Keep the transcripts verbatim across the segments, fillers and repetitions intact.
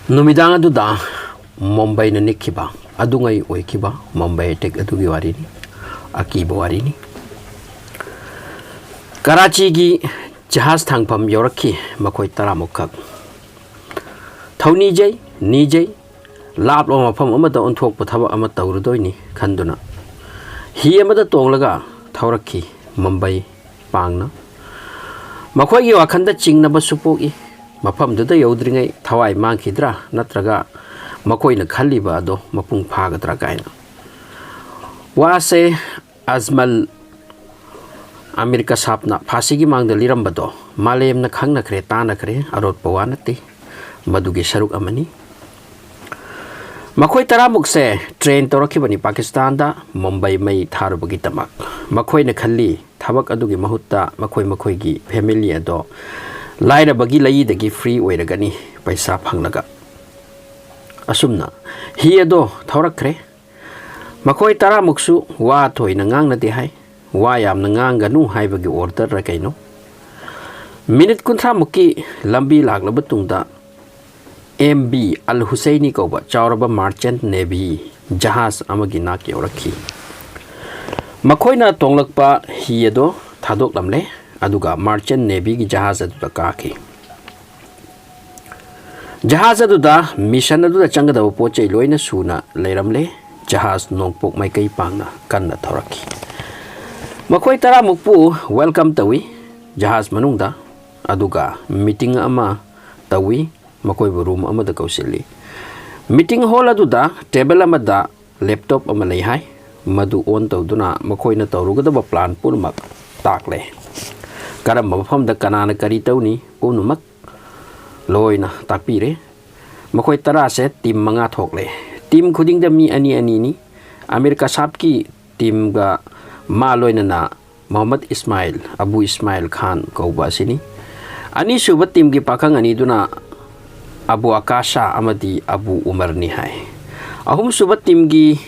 ꯅꯨꯃꯤꯗꯥꯡ ꯑꯗꯨꯗ ꯃꯨꯝꯕꯩꯅ ꯅꯤꯛꯈꯤꯕ ꯑꯗꯨꯉꯩ ꯑꯣꯏꯈꯤꯕ ꯃꯨꯝꯕꯩ ꯑꯦꯇꯦꯛ ꯑꯗꯨꯒꯤ ꯋꯥꯔꯤꯅꯤ꯫ ꯑꯀꯤꯕ ꯋꯥꯔꯤꯅꯤ꯫ ꯀꯔꯥꯆꯤꯒꯤ ꯖꯍꯥꯖ ꯊꯥꯡꯐꯝ ꯌꯧꯔꯛꯈꯤ꯫ ꯃꯈꯣꯏ ꯇꯔꯥꯃꯨꯛꯈꯛ ꯊꯧꯅꯤꯖꯩ, ꯅꯤꯖꯩ, ꯂꯥꯞꯂꯕ ꯃꯐꯝ ꯑꯃꯗ ꯑꯣꯟꯊꯣꯛꯄ ꯊꯕꯛ ꯑꯃ ꯇꯧꯔꯨꯗꯣꯏꯅꯤ ꯈꯟꯗꯨꯅ ꯍꯤ ꯑꯃꯗ ꯇꯣꯡꯂꯒ ꯊꯧꯔꯛꯈꯤ ꯃꯨꯝꯕꯩ ꯄꯥꯡꯅ꯫ ꯃꯈꯣꯏꯒꯤ ꯋꯥꯈꯜꯗ ꯆꯤꯡꯅꯕꯁꯨ ꯄꯣꯛꯏ꯫ ꯃꯐꯝꯗꯨꯗ ꯌꯧꯗ꯭ꯔꯤꯉꯩ ꯊꯋꯥꯏ ꯃꯥꯡꯈꯤꯗ꯭ꯔꯥ, ꯅꯠꯇ꯭ꯔꯒ ꯃꯈꯣꯏꯅ ꯈꯜꯂꯤꯕ ꯑꯗꯣ ꯃꯄꯨꯡ ꯐꯥꯒꯗ꯭ꯔꯥ ꯀꯥꯏꯅ꯫ ꯋꯥꯁꯦ ꯑꯖꯃꯜ ꯑꯃꯤꯔ ꯀꯁꯥꯞꯅ ꯐꯥꯁꯤꯒꯤ ꯃꯥꯡꯗ ꯂꯤꯔꯝꯕꯗꯣ ꯃꯥꯂꯦꯝꯅ ꯈꯪꯅꯈ꯭ꯔꯦ, ꯇꯥꯅꯈ꯭ꯔꯦ, ꯑꯔꯣꯠꯄ ꯋꯥ ꯅꯠꯇꯦ꯫ ꯃꯗꯨꯒꯤ ꯁꯔꯨꯛ ꯑꯃꯅꯤ꯫ ꯃꯈꯣꯏ ꯇꯔꯥꯃꯨꯛꯁꯦ ꯇ꯭ꯔꯦꯟ ꯇꯧꯔꯛꯈꯤꯕꯅꯤ ꯄꯥꯀꯤꯁꯇꯥꯟꯗ ꯃꯨꯝꯕꯩ ꯃꯩ ꯊꯥꯔꯨꯕꯒꯤꯗꯃꯛ꯫ ꯃꯈꯣꯏꯅ ꯈꯜꯂꯤ ꯊꯕꯛ ꯑꯗꯨꯒꯤ ꯃꯍꯨꯠꯇ ꯃꯈꯣꯏ ꯃꯈꯣꯏꯒꯤ ꯐꯦꯃꯤꯂꯤ ꯑꯗꯣ ꯂꯥꯏꯔꯕꯒꯤ ꯂꯩꯗꯒꯤ ꯐ꯭ꯔꯤ ꯑꯣꯏꯔꯒꯅꯤ, ꯄꯩꯁꯥ ꯐꯪꯂꯒ꯫ ꯑꯁꯨꯝꯅ ꯍꯤ ꯑꯗꯣ ꯊꯧꯔꯛꯈ꯭ꯔꯦ꯫ ꯃꯈꯣꯏ ꯇꯔꯥꯃꯨꯛꯁꯨ ꯋꯥ ꯊꯣꯏꯅ ꯉꯥꯡꯅꯗꯦ ꯍꯥꯏ꯫ ꯋꯥ ꯌꯥꯝꯅ ꯉꯥꯡꯒꯅꯨ ꯍꯥꯏꯕꯒꯤ ꯑꯣꯔꯗꯔꯔ ꯀꯩꯅꯣ꯫ ꯃꯤꯅꯤꯠ ꯀꯨꯟꯊ꯭ꯔꯥꯃꯨꯛꯀꯤ ꯂꯝꯕꯤ ꯂꯥꯛꯂꯕ ꯇꯨꯡꯗ ꯑꯦꯝ ꯕꯤ ꯑꯜ ꯍꯨꯁꯩꯅꯤ ꯀꯧꯕ ꯆꯥꯎꯔꯕ ꯃꯥꯔꯆꯦꯟꯠ ꯅꯦꯚꯤ ꯖꯍꯥꯖ ꯑꯃꯒꯤ ꯅꯥꯛ ꯌꯧꯔꯛꯈꯤ꯫ ꯃꯈꯣꯏꯅ ꯇꯣꯡꯂꯛꯄ ꯍꯤ ꯑꯗꯣ ꯊꯥꯗꯣꯛꯂꯝꯂꯦ, ꯑꯗꯨꯒ ꯃꯥꯔꯆꯦꯟꯠ ꯅꯦꯚꯤꯒꯤ ꯖꯍꯥꯖ ꯑꯗꯨꯗ ꯀꯥꯈꯤ꯫ ꯖꯍꯥꯖ ꯑꯗꯨꯗ ꯃꯤꯁꯟ ꯑꯗꯨꯗ ꯆꯪꯒꯗꯕ ꯄꯣꯠ ꯆꯩ ꯂꯣꯏꯅ ꯁꯨꯅ ꯂꯩꯔꯝꯂꯦ꯫ ꯖꯍꯥꯖ ꯅꯣꯡꯄꯣꯛ ꯃꯥꯏꯀꯩ ꯄꯥꯡꯅ ꯀꯟꯅ ꯊꯧꯔꯛꯈꯤ꯫ ꯃꯈꯣꯏ ꯇꯔꯥꯃꯨꯛꯄꯨ ꯋꯦꯜꯀꯝ ꯇꯧꯏ꯫ ꯖꯍꯥꯖ ꯃꯅꯨꯡꯗ ꯑꯗꯨꯒ ꯃꯤꯇꯤꯡ ꯑꯃ ꯇꯧꯏ꯫ ꯃꯈꯣꯏꯕꯨ ꯔꯨꯝ ꯑꯃꯗ ꯀꯧꯁꯤꯜꯂꯤ꯫ ꯃꯤꯇꯤꯡ ꯍꯣꯜ ꯑꯗꯨꯗ ꯇꯦꯕꯜ ꯑꯃꯗ ꯂꯦꯞꯇꯣꯞ ꯑꯃ ꯂꯩ ꯍꯥꯏ꯫ ꯃꯗꯨ ꯑꯣꯟ ꯇꯧꯗꯨꯅ ꯃꯈꯣꯏꯅ ꯇꯧꯔꯨꯒꯗꯕ ꯄ꯭ꯂꯥꯟ ꯄꯨꯝꯅꯃꯛ ꯇꯥꯛꯂꯦ꯫ ꯀꯔꯝꯕ ꯃꯐꯝꯗ ꯀꯅꯥꯅ ꯀꯔꯤ ꯇꯧꯅꯤ ꯄꯨꯝꯅꯃꯛ ꯂꯣꯏꯅ ꯇꯥꯛꯄꯤꯔꯦ꯫ ꯃꯈꯣꯏ ꯇꯔꯥꯁꯦ ꯇꯤꯝ ꯃꯉꯥ ꯊꯣꯛꯂꯦ꯫ ꯇꯤꯝ ꯈꯨꯗꯤꯡꯗ ꯃꯤ ꯑꯅꯤ ꯑꯅꯤꯅꯤ꯫ ꯑꯃꯤꯔ ꯀꯁꯥꯞꯀꯤ ꯇꯤꯝꯒ ꯃꯥ ꯂꯣꯏꯅꯅ ꯃꯣꯍꯝꯃꯗ ꯏꯁꯃꯥꯏꯜ, ꯑꯕꯨ ꯏꯁꯃꯥꯏꯜ ꯈꯥꯟ ꯀꯧꯕ ꯑꯁꯤꯅꯤ꯫ ꯑꯅꯤꯁꯨꯕ ꯇꯤꯝꯒꯤ ꯄꯥꯈꯪ ꯑꯅꯤꯗꯨꯅ ꯑꯕꯨ ꯑꯀꯥꯁꯥ ꯑꯃꯗꯤ ꯑꯕꯨ ꯎꯃꯔꯅꯤ ꯍꯥꯏ꯫ ꯑꯍꯨꯝꯁꯨꯕ ꯇꯤꯝꯒꯤ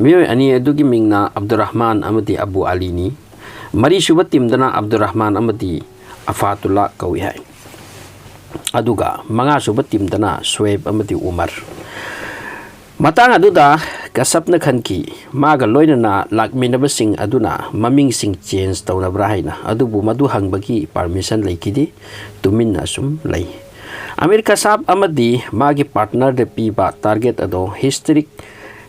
ꯃꯤꯑꯣꯏ ꯑꯅꯤ ꯑꯗꯨꯒꯤ ꯃꯤꯡꯅ ꯑꯕꯗꯨꯔ ꯔꯍꯃꯥꯟ ꯑꯃꯗꯤ ꯑꯕꯨ ꯑꯂꯤꯅꯤ꯫ ꯃꯔꯤꯁꯨꯕ ꯇꯤꯝꯗꯅ ꯑꯕꯗꯨꯔ ꯔꯍꯃꯥꯟ ꯑꯃꯗꯤ ꯑꯐꯥꯇꯨꯜꯂꯥ ꯀꯧꯏ ꯍꯥꯏ꯫ ꯑꯗꯨꯒ ꯃꯉꯥꯁꯨꯕ ꯇꯤꯝꯗꯅ ꯁꯨꯑꯦꯕ ꯑꯃꯗꯤ ꯎꯃꯔ꯫ ꯃꯇꯥꯡ ꯑꯗꯨꯗ ꯀꯁꯞꯅ ꯈꯟꯈꯤ, ꯃꯥꯒ ꯂꯣꯏꯅꯅ ꯂꯥꯛꯃꯤꯟꯅꯕꯁꯤꯡ ꯑꯗꯨꯅ ꯃꯃꯤꯡꯁꯤꯡ ꯆꯦꯟꯖ ꯇꯧꯅꯕ꯭ꯔꯥ ꯍꯥꯏꯅ, ꯑꯗꯨꯕꯨ ꯃꯗꯨ ꯍꯪꯕꯒꯤ ꯄꯥꯔꯃꯤꯁꯟ ꯂꯩꯈꯤꯗꯦ꯫ ꯇꯨꯃꯤꯟꯅ ꯑꯁꯨꯝ ꯂꯩ꯫ ꯑꯃꯤꯔ ꯀꯁꯥꯞ ꯑꯃꯗꯤ ꯃꯥꯒꯤ ꯄꯥꯔꯠꯅꯔꯗ ꯄꯤꯕ ꯇꯥꯔꯒꯦꯠ ꯑꯗꯣ ꯍꯤꯁꯇꯔꯤꯛ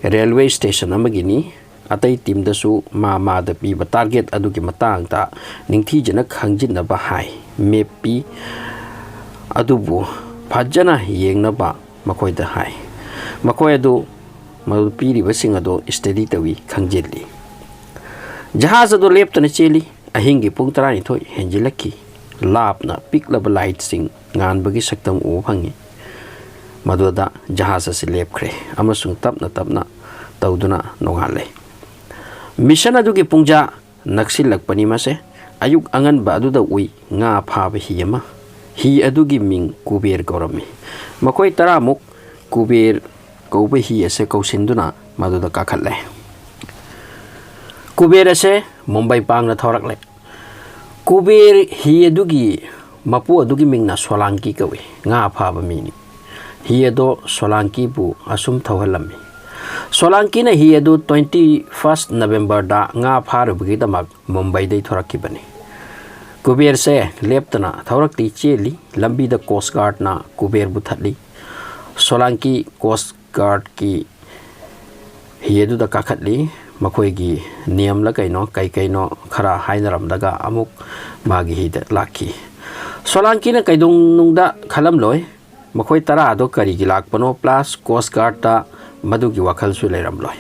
ꯔꯦꯜꯋꯦ ꯁ꯭ꯇꯦꯁꯟ ꯑꯃꯒꯤꯅꯤ꯫ ꯑꯇꯩ ꯇꯤꯝꯗꯁꯨ ꯃꯥ ꯃꯥꯗ ꯄꯤꯕ ꯇꯥꯔꯒꯦꯠ ꯑꯗꯨꯒꯤ ꯃꯇꯥꯡꯗ ꯅꯤꯡꯊꯤꯖꯅ ꯈꯪꯖꯤꯟꯅꯕ ꯍꯥꯏ꯫ ꯃꯦꯞ ꯄꯤ ꯑꯗꯨꯕꯨ ꯐꯖꯅ ꯌꯦꯡꯅꯕ ꯃꯈꯣꯏꯗ ꯍꯥꯏ꯫ ꯃꯈꯣꯏ ꯑꯗꯨ ꯃꯗꯨ ꯄꯤꯔꯤꯕꯁꯤꯡ ꯑꯗꯨ ꯁ꯭ꯇꯗꯤ ꯇꯧꯏ, ꯈꯪꯖꯤꯜꯂꯤ꯫ ꯖꯍꯥꯖ ꯑꯗꯨ ꯂꯦꯞꯇꯅ ꯆꯦꯜꯂꯤ꯫ ꯑꯍꯤꯡꯒꯤ ꯄꯨꯡ ꯇꯔꯥꯅꯤꯊꯣꯏ ꯍꯦꯟꯖꯤꯜꯂꯛꯈꯤ꯫ ꯂꯥꯞꯅ ꯄꯤꯛꯂꯕ ꯂꯥꯏꯠꯁꯤꯡ ꯉꯥꯟꯕꯒꯤ ꯁꯛꯇꯝ ꯎꯕ ꯐꯪꯉꯤ꯫ ꯃꯗꯨꯗ ꯖꯍꯥꯖ ꯑꯁꯤ ꯂꯦꯞꯈ꯭ꯔꯦ ꯑꯃꯁꯨꯡ ꯇꯞꯅ ꯇꯞꯅ ꯇꯧꯗꯨꯅ ꯅꯣꯡꯉꯥꯜꯂꯦ꯫ ꯃꯤꯁꯟ ꯑꯗꯨꯒꯤ ꯄꯨꯡꯖꯥ ꯅꯛꯁꯤꯜꯂꯛꯄꯅꯤ꯫ ꯃꯁꯦ ꯑꯌꯨꯛ ꯑꯉꯟꯕ ꯑꯗꯨꯗ ꯎꯏ꯫ ꯉꯥ ꯐꯥꯕ ꯍꯤ ꯑꯃ꯫ ꯍꯤ ꯑꯗꯨꯒꯤ ꯃꯤꯡ ꯀꯨꯕꯦꯔ ꯀꯧꯔꯝꯃꯤ꯫ ꯃꯈꯣꯏ ꯇꯔꯥꯃꯨꯛ ꯀꯨꯕꯦꯔ ꯀꯧꯕ ꯍꯤ ꯑꯁꯦ ꯀꯧꯁꯤꯟꯗꯨꯅ ꯃꯗꯨꯗ ꯀꯥꯈꯠꯂꯦ꯫ ꯀꯨꯕꯦꯔ ꯑꯁꯦ ꯃꯨꯝꯕꯥꯏ ꯄꯥꯡꯅ ꯊꯧꯔꯛꯂꯦ꯫ ꯀꯨꯕꯦꯔ ꯍꯤ ꯑꯗꯨꯒꯤ ꯃꯄꯨ ꯑꯗꯨꯒꯤ ꯃꯤꯡꯅ ꯁꯣꯂꯥꯡꯀꯤ ꯀꯧꯏ꯫ ꯉꯥ ꯐꯥꯕ ꯃꯤꯅꯤ꯫ ꯍꯤ ꯑꯗꯣ ꯁꯣꯂꯥꯡꯀꯤꯕꯨ ꯑꯁꯨꯝ ꯊꯧꯍꯜꯂꯝꯃꯤ꯫ ꯁꯣꯂꯥꯡꯀꯤꯅ ꯍꯤ ꯑꯗꯨ ꯇ꯭ꯋꯦꯟꯇꯤ ꯐꯥꯔꯁꯠ ꯅꯕꯦꯝꯕꯔꯗ ꯉꯥ ꯐꯥꯔꯨꯕꯒꯤꯗꯃꯛ ꯃꯨꯝꯕꯥꯏꯗꯩ ꯊꯣꯔꯛꯈꯤꯕꯅꯤ꯫ ꯀꯨꯕꯦꯔꯁꯦ ꯂꯦꯞꯇꯅ ꯊꯧꯔꯛꯇꯤ ꯆꯦꯜꯂꯤ꯫ ꯂꯝꯕꯤꯗ ꯀꯣꯁ ꯒꯥꯔꯗꯅ ꯀꯨꯕꯦꯔꯕꯨ ꯊꯠꯂꯤ꯫ ꯁꯣꯂꯥꯡꯀꯤ ꯀꯣꯁ ꯒꯥꯔꯗꯀꯤ ꯍꯤ ꯑꯗꯨꯗ ꯀꯥꯈꯠꯂꯤ꯫ ꯃꯈꯣꯏꯒꯤ ꯅꯤꯌꯝꯂ ꯀꯩꯅꯣ, ꯀꯩ ꯀꯩꯅꯣ ꯈꯔ ꯍꯥꯏꯅꯔꯝꯂꯒ ꯑꯃꯨꯛ ꯃꯥꯒꯤ ꯍꯤꯗ ꯂꯥꯛꯈꯤ꯫ ꯁꯣꯂꯥꯡꯀꯤꯅ ꯀꯩꯗꯧꯅꯨꯡꯗ ꯈꯜꯂꯝꯂꯣꯏ꯫ ꯃꯈꯣꯏ ꯇꯔꯥ ꯑꯗꯨ ꯀꯔꯤꯒꯤ ꯂꯥꯛꯄꯅꯣ, ꯄ꯭ꯂꯁ ꯀꯣꯁ ꯒꯥꯔꯗꯇ ꯃꯗꯨꯒꯤ ꯋꯥꯈꯜꯁꯨ ꯂꯩꯔꯝꯂꯣꯏ꯫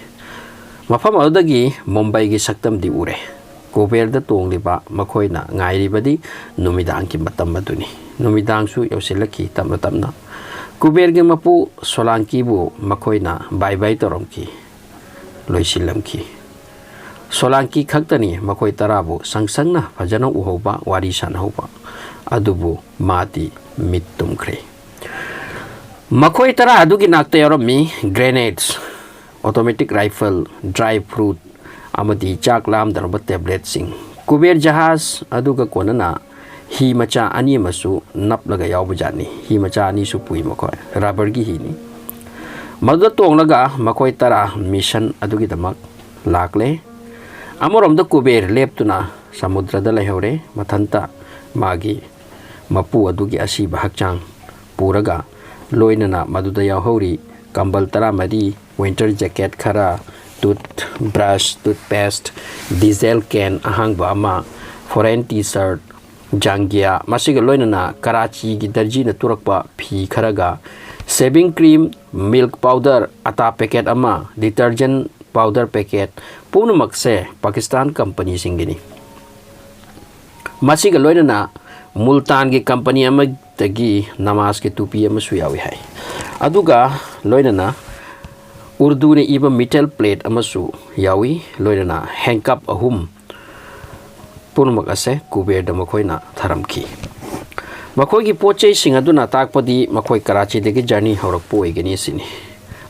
ꯃꯐꯝ ꯑꯗꯨꯗꯒꯤ ꯃꯨꯝꯕꯥꯏꯒꯤ ꯁꯛꯇꯝꯗꯤ ꯎꯔꯦ꯫ ꯀꯨꯕꯦꯔꯗ ꯇꯣꯡꯂꯤꯕ ꯃꯈꯣꯏꯅ ꯉꯥꯏꯔꯤꯕꯗꯤ ꯅꯨꯃꯤꯗꯥꯡꯒꯤ ꯃꯇꯝ ꯑꯗꯨꯅꯤ꯫ ꯅꯨꯃꯤꯗꯥꯡꯁꯨ ꯌꯧꯁꯤꯜꯂꯛꯈꯤ꯫ ꯇꯞꯅ ꯇꯞꯅ ꯀꯨꯕꯦꯔꯒꯤ ꯃꯄꯨ ꯁꯣꯂꯥꯡꯀꯤꯕꯨ ꯃꯈꯣꯏꯅ ꯕꯥꯏ ꯕꯥꯏ ꯇꯧꯔꯝꯈꯤ꯫ ꯂꯣꯏꯁꯤꯜꯂꯝꯈꯤ꯫ ꯁꯣꯂꯥꯡꯀꯤ ꯈꯛꯇꯅꯤ ꯃꯈꯣꯏ ꯇꯔꯥꯕꯨ ꯁꯪ ꯁꯪꯅ ꯐꯖꯅ ꯎꯍꯧꯕ, ꯋꯥꯔꯤ ꯁꯥꯟꯅꯍꯧꯕ꯫ ꯑꯗꯨꯕꯨ ꯃꯥꯗꯤ ꯃꯤꯠ ꯇꯨꯝꯈ꯭ꯔꯦ꯫ ꯃꯈꯣꯏ ꯇꯔꯥ ꯑꯗꯨꯒꯤ ꯅꯥꯛꯇ ꯌꯥꯎꯔꯝꯃꯤ ꯒ꯭ꯔꯦꯅꯦꯗꯁ, ꯑꯣꯇꯣꯃꯦꯇꯤꯛ ꯔꯥꯏꯐꯜ, ꯗ꯭ꯔꯥꯏ ꯐ꯭ꯔꯨꯠ ꯑꯃꯗꯤ ꯆꯥꯛ ꯂꯥꯝꯗꯅꯕ ꯇꯦꯕ꯭ꯂꯦꯠꯁꯤꯡ꯫ ꯀꯨꯕꯦꯔ ꯖꯍꯥꯖ ꯑꯗꯨꯒ ꯀꯣꯟꯅꯅ ꯍꯤ ꯃꯆꯥ ꯑꯅꯤ ꯑꯃꯁꯨ ꯅꯞꯂꯒ ꯌꯥꯎꯕꯖꯥꯠꯅꯤ꯫ ꯍꯤ ꯃꯆꯥ ꯑꯅꯤꯁꯨ ꯄꯨꯏ ꯃꯈꯣꯏ, ꯔꯕꯔꯒꯤ ꯍꯤꯅꯤ꯫ ꯃꯗꯨꯗ ꯇꯣꯡꯂꯒ ꯃꯈꯣꯏ ꯇꯔꯥ ꯃꯤꯁꯟ ꯑꯗꯨꯒꯤꯗꯃꯛ ꯂꯥꯛꯂꯦ꯫ ꯑꯃꯔꯣꯝꯗ ꯀꯨꯕꯦꯔ ꯂꯦꯞꯇꯨꯅ ꯁꯃꯨꯗ꯭ꯔꯗ ꯂꯩꯍꯧꯔꯦ꯫ ꯃꯊꯟꯇ ꯃꯥꯒꯤ ꯃꯄꯨ ꯑꯗꯨꯒꯤ ꯑꯁꯤꯕ ꯍꯛꯆꯥꯡ ꯄꯨꯔꯒ, ꯂꯣꯏꯅꯅ ꯃꯗꯨꯗ ꯌꯥꯎꯍꯧꯔꯤ ꯀꯝꯕꯜ ꯇꯔꯥꯃꯔꯤ, ꯋꯤꯟꯇꯔ ꯖꯦꯀꯦꯠ ꯈꯔ, ꯇꯨꯠ ꯕ꯭ꯔꯁ, ꯇꯨꯠꯄꯦꯁ, ꯗꯤꯖꯦꯜ ꯀꯦꯟ ꯑꯍꯥꯡꯕ ꯑꯃ, ꯐꯣꯔꯦꯟ ꯇꯤ ꯁꯔꯠ, ꯖꯥꯡꯒꯤꯌꯥ, ꯃꯁꯤꯒ ꯂꯣꯏꯅꯅ ꯀꯔꯥꯆꯤꯒꯤ ꯗꯔꯖꯤꯅ ꯇꯨꯔꯛꯄ ꯐꯤ ꯈꯔꯒ, ꯁꯦꯚꯤꯡ ꯀ꯭ꯔꯤꯝ, ꯃꯤꯜꯛ ꯄꯥꯎꯗꯔ, ꯑꯇꯥ ꯄꯦꯀꯦꯠ ꯑꯃ, ꯗꯤꯇꯔꯖꯦꯟ ꯄꯥꯎꯗꯔ ꯄꯦꯀꯦꯠ, ꯄꯨꯝꯅꯃꯛꯁꯦ ꯄꯥꯀꯤꯁꯇꯥꯟ ꯀꯝꯄꯅꯤꯁꯤꯡꯒꯤꯅꯤ꯫ ꯃꯁꯤꯒ ꯂꯣꯏꯅꯅ ꯃꯨꯜꯇꯥꯟꯒꯤ ꯀꯝꯄꯅꯤ ꯑꯃꯗꯒꯤ ꯅꯃꯥꯖꯀꯤ ꯇꯨꯄꯤ ꯑꯃꯁꯨ ꯌꯥꯎꯏ ꯍꯥꯏ꯫ ꯑꯗꯨꯒ ꯂꯣꯏꯅꯅ ꯎꯔꯗꯨꯅ ꯏꯕ ꯃꯤꯇꯦꯜ ꯄ꯭ꯂꯦꯠ ꯑꯃꯁꯨ ꯌꯥꯎꯏ, ꯂꯣꯏꯅꯅ ꯍꯦꯟꯀꯞ ꯑꯍꯨꯝ꯫ ꯄꯨꯝꯅꯃꯛ ꯑꯁꯦ ꯀꯨꯕꯦꯔꯗ ꯃꯈꯣꯏꯅ ꯊꯔꯝꯈꯤ꯫ ꯃꯈꯣꯏꯒꯤ ꯄꯣꯠ ꯆꯩꯁꯤꯡ ꯑꯗꯨꯅ ꯇꯥꯛꯄꯗꯤ ꯃꯈꯣꯏ ꯀꯔꯥꯆꯤꯗꯒꯤ ꯖꯔꯅꯤ ꯍꯧꯔꯛꯄ ꯑꯣꯏꯒꯅꯤ ꯁꯤꯅꯤ꯫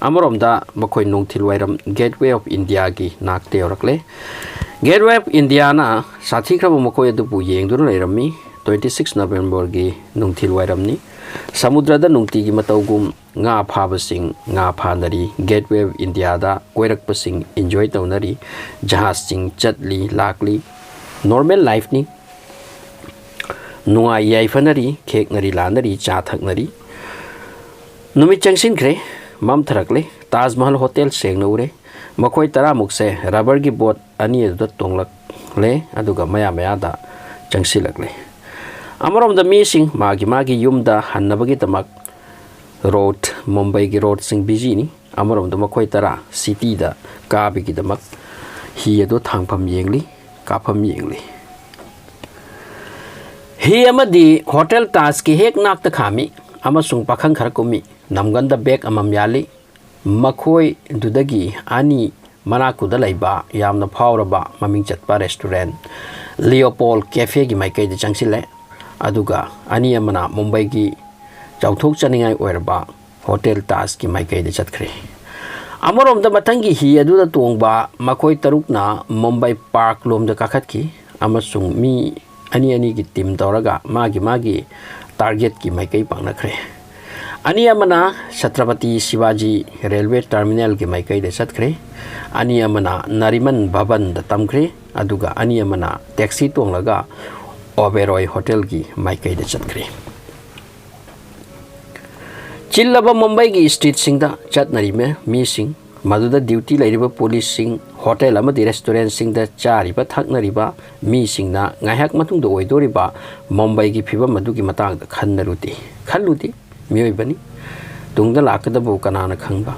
ꯑꯃꯔꯣꯝꯗ ꯃꯈꯣꯏ ꯅꯨꯡꯊꯤꯜ ꯋꯥꯏꯔꯝ ꯒꯦꯠꯋꯦ ꯑꯣꯐ ꯏꯟꯗꯤꯌꯥꯒꯤ ꯅꯥꯛꯇ ꯌꯧꯔꯛꯂꯦ꯫ ꯒꯦꯠꯋꯦ ꯑꯣꯐ ꯏꯟꯗꯤꯌꯥꯅ ꯁꯥꯊꯤꯈ꯭ꯔꯕ ꯃꯈꯣꯏ ꯑꯗꯨꯕꯨ ꯌꯦꯡꯗꯨꯅ ꯂꯩꯔꯝꯃꯤ꯫ Twenty six ꯅꯕꯦꯝꯕꯔꯒꯤ ꯅꯨꯡꯊꯤꯜ ꯋꯥꯏꯔꯝꯅꯤ꯫ ꯁꯃꯨꯗ꯭ꯔꯗ ꯅꯨꯡꯇꯤꯒꯤ ꯃꯇꯧꯒꯨꯝ ꯉꯥ ꯐꯥꯕꯁꯤꯡ ꯉꯥ ꯐꯥꯅꯔꯤ꯫ ꯒꯦꯠꯋꯦ ꯑꯣꯐ ꯏꯟꯗꯤꯌꯥꯗ ꯀꯣꯏꯔꯛꯄꯁꯤꯡ ꯏꯟꯖꯣꯏ ꯇꯧꯅꯔꯤ꯫ ꯖꯍꯥꯖꯁꯤꯡ ꯆꯠꯂꯤ ꯂꯥꯛꯂꯤ꯫ ꯅꯣꯔꯃꯦꯜ ꯂꯥꯏꯐꯅꯤ꯫ ꯅꯨꯡꯉꯥꯏ ꯌꯥꯏꯐꯅꯔꯤ, ꯈꯦꯛꯅꯔꯤ ꯂꯥꯟꯅꯔꯤ, ꯆꯥ ꯊꯛꯅꯔꯤ꯫ ꯅꯨꯃꯤꯠ ꯆꯪꯁꯤꯟꯈ꯭ꯔꯦ, ꯃꯝꯊꯔꯛꯂꯦ꯫ ꯇꯥꯖ ꯃꯍꯜ ꯍꯣꯇꯦꯜ ꯁꯦꯡꯅ ꯎꯔꯦ꯫ ꯃꯈꯣꯏ ꯇꯔꯥꯃꯨꯛꯁꯦ ꯔꯕꯔꯒꯤ ꯕꯣꯠ ꯑꯅꯤ ꯑꯗꯨꯗ ꯇꯣꯡꯂꯛꯂꯦ, ꯑꯗꯨꯒ ꯃꯌꯥ ꯃꯌꯥꯗ ꯆꯪꯁꯤꯜꯂꯛꯂꯦ꯫ ꯑꯃꯔꯣꯝꯗ ꯃꯤꯁꯤꯡ ꯃꯥꯒꯤ ꯃꯥꯒꯤ ꯌꯨꯝꯗ ꯍꯟꯅꯕꯒꯤꯗꯃꯛ ꯔꯣꯗ, ꯃꯨꯝꯕꯩꯒꯤ ꯔꯣꯗꯁꯤꯡ ꯕꯤꯖꯤꯅꯤ꯫ ꯑꯃꯔꯣꯝꯗ ꯃꯈꯣꯏ ꯇꯔꯥ ꯁꯤꯇꯤꯗ ꯀꯥꯕꯒꯤꯗꯃꯛ ꯍꯤ ꯑꯗꯨ ꯊꯥꯡꯐꯝ ꯌꯦꯡꯂꯤ, ꯀꯥꯐꯝ ꯌꯦꯡꯂꯤ꯫ ꯍꯤ ꯑꯃꯗꯤ ꯍꯣꯇꯦꯜ ꯇꯥꯖꯀꯤ ꯍꯦꯛ ꯅꯥꯛꯇ ꯈꯥꯝꯃꯤ ꯑꯃꯁꯨꯡ ꯄꯥꯈꯪ ꯈꯔ ꯀꯨꯝꯃꯤ꯫ ꯅꯝꯒꯟꯗ ꯕꯦꯒ ꯑꯃꯃꯝ ꯌꯥꯜꯂꯤ꯫ ꯃꯈꯣꯏꯗꯨꯗꯒꯤ ꯑꯅꯤ ꯃꯅꯥꯛꯇꯨꯗ ꯂꯩꯕ ꯌꯥꯝꯅ ꯐꯥꯎꯔꯕ ꯃꯃꯤꯡ ꯆꯠꯄ ꯔꯦꯁꯇꯨꯔꯦꯟ ꯂꯤꯑꯣꯄꯣꯜ ꯀꯦꯐꯦꯒꯤ ꯃꯥꯏꯀꯩꯗ ꯆꯪꯁꯤꯜꯂꯦ, ꯑꯗꯨꯒ ꯑꯅꯤ ꯑꯃꯅ ꯃꯨꯝꯕꯩꯒꯤ ꯆꯥꯎꯊꯣꯛꯆꯅꯤꯡꯉꯥꯏ ꯑꯣꯏꯔꯕ ꯍꯣꯇꯦꯜ ꯇꯥꯖꯀꯤ ꯃꯥꯏꯀꯩꯗ ꯆꯠꯈ꯭ꯔꯦ꯫ ꯑꯃꯔꯣꯝꯗ ꯃꯊꯪꯒꯤ ꯍꯤ ꯑꯗꯨꯗ ꯇꯣꯡꯕ ꯃꯈꯣꯏ ꯇꯔꯨꯛꯅ ꯃꯨꯝꯕꯩ ꯄꯥꯔꯛ ꯂꯣꯝꯗ ꯀꯥꯈꯠꯈꯤ ꯑꯃꯁꯨꯡ ꯃꯤ ꯑꯅꯤ ꯑꯅꯤꯒꯤ ꯇꯤꯝ ꯇꯧꯔꯒ ꯃꯥꯒꯤ ꯃꯥꯒꯤ ꯇꯥꯔꯒꯦꯠꯀꯤ ꯃꯥꯏꯀꯩ ꯄꯥꯡꯅꯈ꯭ꯔꯦ꯫ ꯑꯅꯤ ꯑꯃꯅ ꯁꯇ꯭ꯔꯄꯇꯤ ꯁꯤꯕꯥꯖꯤ ꯔꯦꯜꯋꯦ ꯇꯔꯃꯤꯅꯦꯜꯒꯤ ꯃꯥꯏꯀꯩꯗ ꯆꯠꯈ꯭ꯔꯦ, ꯑꯅꯤ ꯑꯃꯅ ꯅꯔꯤꯃꯟ ꯚꯕꯟꯗ ꯇꯝꯈ꯭ꯔꯦ, ꯑꯗꯨꯒ ꯑꯅꯤ ꯑꯃꯅ ꯇꯦꯛꯁꯤ ꯇꯣꯡꯂꯒ ꯑꯣꯕꯦꯔꯣꯏ ꯍꯣꯇꯦꯜꯒꯤ ꯃꯥꯏꯀꯩꯗ ꯆꯠꯈ꯭ꯔꯦ꯫ ꯆꯤꯜꯂꯕ ꯃꯨꯝꯕꯩꯒꯤ ꯁ꯭ꯇ꯭ꯔꯤꯠꯁꯤꯡꯗ ꯆꯠꯅꯔꯤꯕ ꯃꯤꯁꯤꯡ, ꯃꯗꯨꯗ ꯗ꯭ꯌꯨꯇꯤ ꯂꯩꯔꯤꯕ ꯄꯨꯂꯤꯁꯁꯤꯡ, ꯍꯣꯇꯦꯜ ꯑꯃꯗꯤ ꯔꯦꯁꯇꯨꯔꯦꯟꯠꯁꯤꯡꯗ ꯆꯥꯔꯤꯕ ꯊꯛꯅꯔꯤꯕ ꯃꯤꯁꯤꯡꯅ ꯉꯥꯏꯍꯥꯛ ꯃꯇꯨꯡꯗ ꯑꯣꯏꯗꯣꯔꯤꯕ ꯃꯨꯝꯕꯩꯒꯤ ꯐꯤꯕꯝ ꯑꯗꯨꯒꯤ ꯃꯇꯥꯡꯗ ꯈꯟꯅꯔꯨꯗꯦ꯫ ꯈꯜꯂꯨꯗꯦ꯫ ꯃꯤꯑꯣꯏꯕꯅꯤ꯫ ꯇꯨꯡꯗ ꯂꯥꯛꯀꯗꯕꯕꯨ ꯀꯅꯥꯅ ꯈꯪꯕ?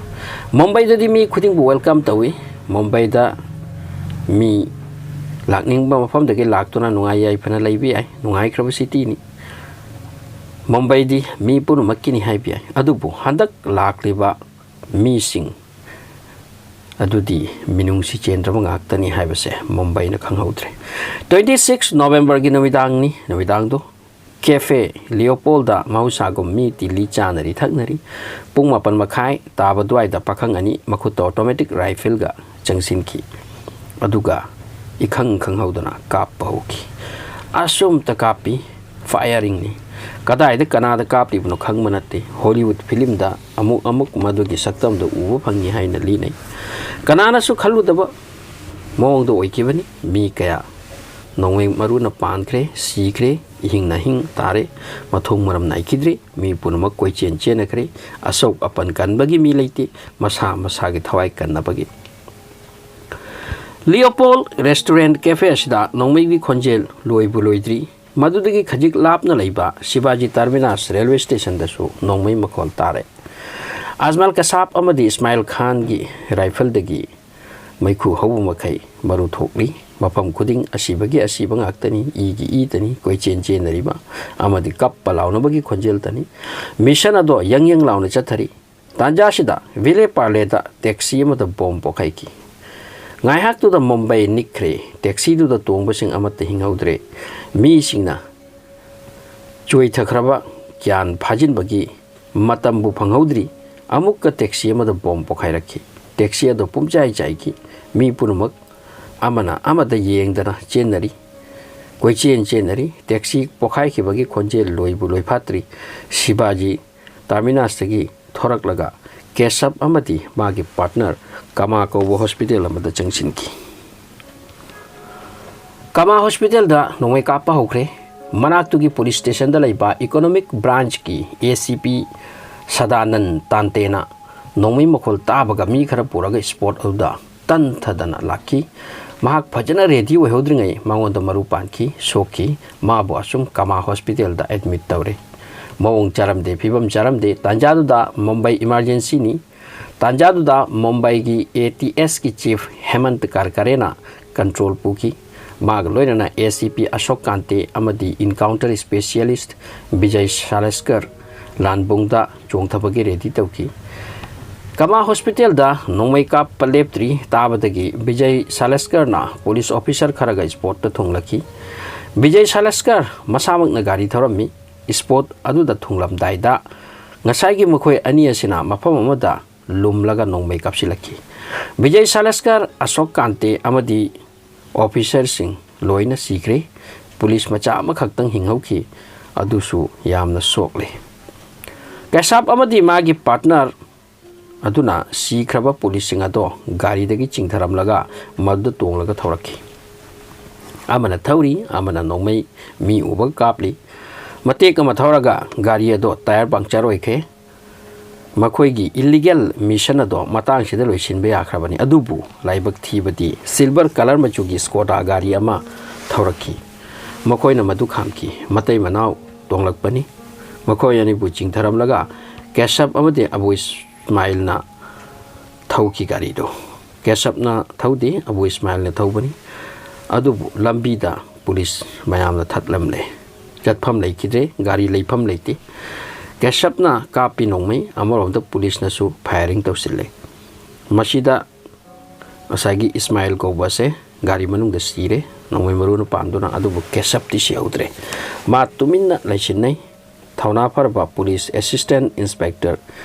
ꯃꯨꯝꯕꯩꯗꯗꯤ ꯃꯤ ꯈꯨꯗꯤꯡꯕꯨ ꯋꯦꯜꯀꯝ ꯇꯧꯏ꯫ ꯃꯨꯝꯕꯩꯗ ꯃꯤ ꯂꯥꯛꯅꯤꯡꯕ ꯃꯐꯝꯗꯒꯤ ꯂꯥꯛꯇꯨꯅ ꯅꯨꯡꯉꯥꯏ ꯌꯥꯏꯐꯅ ꯂꯩꯕ ꯌꯥꯏ꯫ ꯅꯨꯡꯉꯥꯏꯈ꯭ꯔꯕ ꯁꯤꯇꯤꯅꯤ꯫ ꯃꯨꯝꯕꯩꯗꯤ ꯃꯤ ꯄꯨꯝꯅꯃꯛꯀꯤꯅꯤ ꯍꯥꯏꯕ ꯌꯥꯏ꯫ ꯑꯗꯨꯕꯨ ꯍꯟꯗꯛ ꯂꯥꯛꯂꯤꯕ ꯃꯤꯁꯤꯡ ꯑꯗꯨꯗꯤ ꯃꯤꯅꯨꯡꯁꯤ ꯆꯦꯟꯗ꯭ꯔꯕ ꯉꯥꯛꯇꯅꯤ ꯍꯥꯏꯕꯁꯦ ꯃꯨꯝꯕꯩꯅ ꯈꯪꯍꯧꯗ꯭ꯔꯦ꯫ ꯇ꯭ꯋꯦꯟꯇꯤ ꯁꯤꯛꯁ ꯅꯣꯕꯦꯝꯕꯔꯒꯤ ꯅꯨꯃꯤꯗꯥꯡꯅꯤ꯫ ꯅꯨꯃꯤꯗꯥꯡꯗꯣ ꯀꯦꯐꯦ ꯂꯤꯑꯣꯄꯣꯜꯗ ꯃꯍꯧꯁꯥꯒꯨꯝ ꯃꯤ ꯇꯤꯜꯂꯤ ꯆꯥꯅꯔꯤ ꯊꯛꯅꯔꯤ꯫ ꯄꯨꯡ ꯃꯥꯄꯟ ꯃꯈꯥꯏ ꯇꯥꯕ ꯑꯗꯨꯋꯥꯏꯗ ꯄꯥꯈꯪ ꯑꯅꯤ ꯃꯈꯨꯠꯇ ꯑꯣꯇꯣꯃꯦꯇꯤꯛ ꯔꯥꯏꯐꯜꯒ ꯆꯪꯁꯤꯟꯈꯤ꯫ ꯑꯗꯨꯒ ꯏꯈꯪ ꯈꯪꯍꯧꯗꯅ ꯀꯥꯞꯄ ꯍꯧꯈꯤ꯫ ꯑꯁꯨꯝꯇ ꯀꯥꯞꯄꯤ꯫ ꯐꯥꯌꯔꯤꯡꯅꯤ꯫ ꯀꯗꯥꯏꯗ ꯀꯅꯥꯗ ꯀꯥꯞꯂꯤꯕꯅꯣ ꯈꯪꯕ ꯅꯠꯇꯦ꯫ ꯍꯣꯂꯤꯋꯨꯗ ꯐꯤꯂꯝꯗ ꯑꯃꯨꯛ ꯑꯃꯨꯛ ꯃꯗꯨꯒꯤ ꯁꯛꯇꯝꯗꯨ ꯎꯕ ꯐꯪꯉꯤ ꯍꯥꯏꯅ ꯂꯤꯅꯩ꯫ ꯀꯅꯥꯅꯁꯨ ꯈꯜꯂꯨꯗꯕ ꯃꯑꯣꯡꯗ ꯑꯣꯏꯈꯤꯕꯅꯤ꯫ ꯃꯤ ꯀꯌꯥ ꯅꯣꯡꯃꯩ ꯃꯔꯨꯅ ꯄꯥꯟꯈ꯭ꯔꯦ, ꯁꯤꯈ꯭ꯔꯦ, ꯏꯍꯤꯡ ꯅꯥꯍꯤꯡ ꯇꯥꯔꯦ꯫ ꯃꯊꯣꯡ ꯃꯔꯝ ꯅꯥꯏꯈꯤꯗ꯭ꯔꯦ꯫ ꯃꯤ ꯄꯨꯝꯅꯃꯛ ꯀꯣꯏꯆꯦꯟ ꯆꯦꯟꯅꯈ꯭ꯔꯦ꯫ ꯑꯁꯣꯛ ꯑꯄꯟ ꯀꯟꯕꯒꯤ ꯃꯤ ꯂꯩꯇꯦ꯫ ꯃꯁꯥ ꯃꯁꯥꯒꯤ ꯊꯋꯥꯏ ꯀꯟꯅꯕꯒꯤ꯫ ꯂꯤꯑꯣꯄꯣꯜ ꯔꯦꯁꯇꯨꯔꯦꯟꯠ ꯀꯦꯐꯦ ꯑꯁꯤꯗ ꯅꯣꯡꯃꯩꯒꯤ ꯈꯣꯟꯖꯦꯜ ꯂꯣꯏꯕꯨ ꯂꯣꯏꯗ꯭ꯔꯤ꯫ ꯃꯗꯨꯗꯒꯤ ꯈꯖꯤꯛ ꯂꯥꯞꯅ ꯂꯩꯕ ꯁꯤꯕꯥꯖꯤ ꯇꯔꯃꯤꯅꯁ ꯔꯦꯜꯋꯦ ꯁ꯭ꯇꯦꯁꯟꯗꯁꯨ ꯅꯣꯡꯃꯩ ꯃꯈꯣꯜ ꯇꯥꯔꯦ꯫ ꯑꯖꯃꯜ ꯀꯁꯥꯞ ꯑꯃꯗꯤ ꯏꯁꯃꯥꯏꯜ ꯈꯥꯟꯒꯤ ꯔꯥꯏꯐꯜꯗꯒꯤ ꯃꯩꯈꯨ ꯍꯧꯕ ꯃꯈꯩ ꯃꯔꯨ ꯊꯣꯛꯂꯤ꯫ ꯃꯐꯝ ꯈꯨꯗꯤꯡ ꯑꯁꯤꯕꯒꯤ ꯑꯁꯤꯕ ꯉꯥꯛꯇꯅꯤ, ꯏꯒꯤ ꯏꯇꯅꯤ ꯀꯣꯏꯆꯦꯟ ꯆꯦꯟꯅꯔꯤꯕ ꯑꯃꯗꯤ ꯀꯞꯄ ꯂꯥꯎꯅꯕꯒꯤ ꯈꯣꯟꯖꯦꯜꯇꯅꯤ꯫ ꯃꯤꯁꯟ ꯑꯗꯣ ꯌꯪ ꯌꯪ ꯂꯥꯎꯅ ꯆꯠꯊꯔꯤ꯫ ꯇꯥꯟꯖꯥꯁꯤꯗ ꯚꯤꯂꯦ ꯄꯥꯔꯂꯦꯗ ꯇꯦꯛꯁꯤ ꯑꯃꯗ ꯕꯣꯝ ꯄꯣꯈꯥꯏꯈꯤ꯫ ꯉꯥꯏꯍꯥꯛꯇꯨꯗ ꯃꯨꯝꯕꯩ ꯅꯤꯛꯈ꯭ꯔꯦ꯫ ꯇꯦꯛꯁꯤꯗꯨꯗ ꯇꯣꯡꯕꯁꯤꯡ ꯑꯃꯠꯇ ꯍꯤꯡꯍꯧꯗ꯭ꯔꯦ꯫ ꯃꯤꯁꯤꯡꯅ ꯆꯣꯏꯊꯈ꯭ꯔꯕ ꯒ꯭ꯌꯥꯟ ꯐꯥꯖꯤꯟꯕꯒꯤ ꯃꯇꯝꯕꯨ ꯐꯪꯍꯧꯗ꯭ꯔꯤ꯫ ꯑꯃꯨꯛꯀ ꯇꯦꯛꯁꯤ ꯑꯃꯗ ꯕꯣꯝ ꯄꯣꯈꯥꯏꯔꯛꯈꯤ꯫ ꯇꯦꯛꯁꯤ ꯑꯗꯨ ꯄꯨꯝꯆꯥꯏ ꯆꯥꯏꯈꯤ꯫ ꯃꯤ ꯄꯨꯝꯅꯃꯛ ꯑꯃꯅ ꯑꯃꯗ ꯌꯦꯡꯗꯅ ꯆꯦꯟꯅꯔꯤ꯫ ꯀꯣꯏꯆꯦꯟ ꯆꯦꯟꯅꯔꯤ꯫ ꯇꯦꯛꯁꯤ ꯄꯣꯈꯥꯏꯈꯤꯕꯒꯤ ꯈꯣꯟꯖꯦꯜ ꯂꯣꯏꯕꯨ ꯂꯣꯏꯐꯥꯠꯇ꯭ꯔꯤ꯫ ꯁꯤꯕꯥꯖꯤ ꯇꯥꯔꯃꯤꯅꯥꯁꯇꯒꯤ ꯊꯣꯔꯛꯂꯒ ꯀꯦꯁꯞ ꯑꯃꯗꯤ ꯃꯥꯒꯤ ꯄꯥꯔꯠꯅꯔ ꯀꯃꯥ ꯀꯧꯕ ꯍꯣꯁꯄꯤꯇꯥꯜ ꯑꯃꯗ ꯆꯪꯁꯤꯟꯈꯤ꯫ ꯀꯃꯥ ꯍꯣꯁꯄꯤꯇꯥꯜꯗ ꯅꯣꯡꯃꯩ ꯀꯥꯞꯄ ꯍꯧꯈ꯭ꯔꯦ꯫ ꯃꯅꯥꯛꯇꯨꯒꯤ ꯄꯨꯂꯤꯁ ꯁ꯭ꯇꯦꯁꯟꯗ ꯂꯩꯕ ꯏꯀꯣꯅꯣꯃꯤꯛ ꯕ꯭ꯔꯥꯟꯆꯀꯤ ꯑꯦ ꯁꯤ ꯄꯤ ꯁꯗꯥꯅꯟ ꯇꯥꯟꯇꯦꯅ ꯅꯣꯡꯃꯩ ꯃꯈꯣꯜ ꯇꯥꯕꯒ ꯃꯤ ꯈꯔ ꯄꯨꯔꯒ ꯁ꯭ꯄꯣꯠ ꯑꯗꯨꯗ ꯇꯟꯊꯗꯅ ꯂꯥꯛꯈꯤ꯫ ꯃꯍꯥꯛ ꯐꯖꯅ ꯔꯦꯗꯤ ꯑꯣꯏꯍꯧꯗ꯭ꯔꯤꯉꯩ ꯃꯉꯣꯟꯗ ꯃꯔꯨ ꯄꯥꯟꯈꯤ, ꯁꯣꯛꯈꯤ꯫ ꯃꯥꯕꯨ ꯑꯁꯨꯝ ꯀꯃꯥ ꯍꯣꯁꯄꯤꯇꯥꯜꯗ ꯑꯦꯗꯃꯤꯠ ꯇꯧꯔꯦ꯫ ꯃꯑꯣꯡ ꯆꯥꯔꯝꯗꯦ, ꯐꯤꯕꯝ ꯆꯥꯔꯝꯗꯦ꯫ ꯇꯥꯟꯖꯥꯗꯨꯗ ꯃꯨꯝꯕꯥꯏ ꯏꯃꯥꯔꯖꯦꯟꯁꯤꯅꯤ꯫ ꯇꯥꯟꯖꯥꯗꯨꯗ ꯃꯨꯝꯕꯥꯏꯒꯤ ꯑꯦ ꯇꯤ ꯑꯦꯁꯀꯤ ꯆꯤꯐ ꯍꯦꯃꯟꯇ ꯀꯥꯔꯀꯔꯦꯅ ꯀꯟꯇ꯭ꯔꯣꯜ ꯄꯨꯈꯤ꯫ ꯃꯥꯒ ꯂꯣꯏꯅꯅ ꯑꯦ ꯁꯤ ꯄꯤ ꯑꯁꯣꯛ ꯀꯥꯟꯇꯦ ꯑꯃꯗꯤ ꯏꯟꯀꯥꯎꯟꯇꯔ ꯁ꯭ꯄꯦꯁꯤꯌꯦꯂꯤꯁꯠ ꯕꯤꯖꯌ ꯁꯥꯂꯦꯁꯀꯔ ꯂꯥꯟꯕꯨꯡꯗ ꯆꯣꯡꯊꯕꯒꯤ ꯔꯦꯗꯤ ꯇꯧꯈꯤ꯫ ꯀꯃꯥ ꯍꯣꯁꯄꯤꯇꯥꯜꯗ ꯅꯣꯡꯃꯩ ꯀꯥꯞꯄ ꯂꯦꯞꯇ꯭ꯔꯤ ꯇꯥꯕꯗꯒꯤ ꯕꯤꯖꯌ ꯁꯥꯂꯦꯁꯀꯔꯅ ꯄꯨꯂꯤꯁ ꯑꯣꯐꯤꯁꯥꯔ ꯈꯔꯒ ꯁ꯭ꯄꯣꯠꯇ ꯊꯨꯡꯂꯛꯈꯤ꯫ ꯕꯤꯖꯌ ꯁꯥꯂꯦꯁꯀꯔ ꯃꯁꯥꯃꯛꯅ ꯒꯥꯔꯤ ꯊꯧꯔꯝꯃꯤ꯫ ꯁ꯭ꯄꯣꯠ ꯑꯗꯨꯗ ꯊꯨꯡꯂꯝꯗꯥꯏꯗ ꯉꯁꯥꯏꯒꯤ ꯃꯈꯣꯏ ꯑꯅꯤ ꯑꯁꯤꯅ ꯃꯐꯝ ꯑꯃꯗ ꯂꯨꯝꯂꯒ ꯅꯣꯡꯃꯩ ꯀꯥꯞꯁꯤꯜꯂꯛꯈꯤ꯫ ꯕꯤꯖꯌ ꯁꯥꯂꯦꯁꯀꯔ, ꯑꯁꯣꯛ ꯀꯥꯟꯇꯦ ꯑꯃꯗꯤ ꯑꯣꯐꯤꯁꯥꯔꯁꯤꯡ ꯂꯣꯏꯅ ꯁꯤꯈ꯭ꯔꯦ꯫ ꯄꯨꯂꯤꯁ ꯃꯆꯥ ꯑꯃꯈꯛꯇꯪ ꯍꯤꯡꯍꯧꯈꯤ, ꯑꯗꯨꯁꯨ ꯌꯥꯝꯅ ꯁꯣꯛꯂꯦ꯫ ꯀꯦꯁꯥꯞ ꯑꯃꯗꯤ ꯃꯥꯒꯤ ꯄꯥꯔꯠꯅꯔ ꯑꯗꯨꯅ ꯁꯤꯈ꯭ꯔꯕ ꯄꯨꯂꯤꯁꯁꯤꯡ ꯑꯗꯣ ꯒꯥꯔꯤꯗꯒꯤ ꯆꯤꯡꯊꯔꯝꯂꯒ ꯃꯗꯨꯗ ꯇꯣꯡꯂꯒ ꯊꯧꯔꯛꯈꯤ꯫ ꯑꯃꯅ ꯊꯧꯔꯤ, ꯑꯃꯅ ꯅꯣꯡꯃꯩ ꯃꯤ ꯎꯕꯒ ꯀꯥꯞꯂꯤ꯫ ꯃꯇꯦꯛ ꯑꯃ ꯊꯧꯔꯒ ꯒꯥꯔꯤ ꯑꯗꯣ ꯇꯥꯌꯔ ꯄꯪꯆꯔ ꯑꯣꯏꯈ꯭ꯔꯦ꯫ ꯃꯈꯣꯏꯒꯤ ꯏꯂꯤꯒꯦꯜ ꯃꯤꯁꯟ ꯑꯗꯣ ꯃꯇꯥꯡꯁꯤꯗ ꯂꯣꯏꯁꯤꯟꯕ ꯌꯥꯈ꯭ꯔꯕꯅꯤ꯫ ꯑꯗꯨꯕꯨ ꯂꯥꯏꯕꯛ ꯊꯤꯕꯗꯤ ꯁꯤꯜꯚꯔ ꯀꯂꯔ ꯃꯆꯨꯒꯤ ꯁ꯭ꯀꯣꯗꯥ ꯒꯥꯔꯤ ꯑꯃ ꯊꯧꯔꯛꯈꯤ꯫ ꯃꯈꯣꯏꯅ ꯃꯗꯨ ꯈꯥꯝꯈꯤ꯫ ꯃꯇꯩ ꯃꯅꯥꯎ ꯇꯣꯡꯂꯛꯄꯅꯤ꯫ ꯃꯈꯣꯏ ꯑꯅꯤꯕꯨ ꯆꯤꯡꯊꯔꯝꯂꯒ ꯀꯦꯁꯞ ꯑꯃꯗꯤ ꯑꯕꯨ ꯏꯁꯃꯥꯏꯜꯅ ꯊꯧꯈꯤ ꯒꯥꯔꯤꯗꯨ꯫ ꯀꯦꯁꯞꯅ ꯊꯧꯗꯦ, ꯑꯕꯨ ꯏꯁꯃꯥꯏꯜꯅ ꯊꯧꯕꯅꯤ꯫ ꯑꯗꯨꯕꯨ ꯂꯝꯕꯤꯗ ꯄꯨꯂꯤꯁ ꯃꯌꯥꯝꯅ ꯊꯠꯂꯝꯂꯦ꯫ ꯆꯠꯐꯝ ꯂꯩꯈꯤꯗ꯭ꯔꯦ, ꯒꯥꯔꯤ ꯂꯩꯐꯝ ꯂꯩꯇꯦ꯫ ꯀꯦꯁꯞꯅ ꯀꯥꯞꯄꯤ ꯅꯣꯡꯃꯩ, ꯑꯃꯔꯣꯝꯗ ꯄꯨꯂꯤꯁꯅꯁꯨ ꯐꯥꯌꯔꯤꯡ ꯇꯧꯁꯤꯜꯂꯦ꯫ ꯃꯁꯤꯗ ꯉꯁꯥꯏꯒꯤ ꯏꯁꯃꯥꯏꯜ ꯀꯧꯕ ꯑꯁꯦ ꯒꯥꯔꯤ ꯃꯅꯨꯡꯗ ꯁꯤꯔꯦ, ꯅꯣꯡꯃꯩ ꯃꯔꯨꯅ ꯄꯥꯟꯗꯨꯅ꯫ ꯑꯗꯨꯕꯨ ꯀꯦꯁꯞꯇꯤ ꯁꯤꯍꯧꯗ꯭ꯔꯦ꯫ ꯃꯥ ꯇꯨꯃꯤꯟꯅ ꯂꯩꯁꯤꯟꯅꯩ꯫ ꯊꯧꯅꯥ ꯐꯔꯕ ꯄꯨꯂꯤꯁ ꯑꯦꯁꯤꯁꯇꯦꯟ ꯏꯟꯁꯄꯦꯛꯇꯔ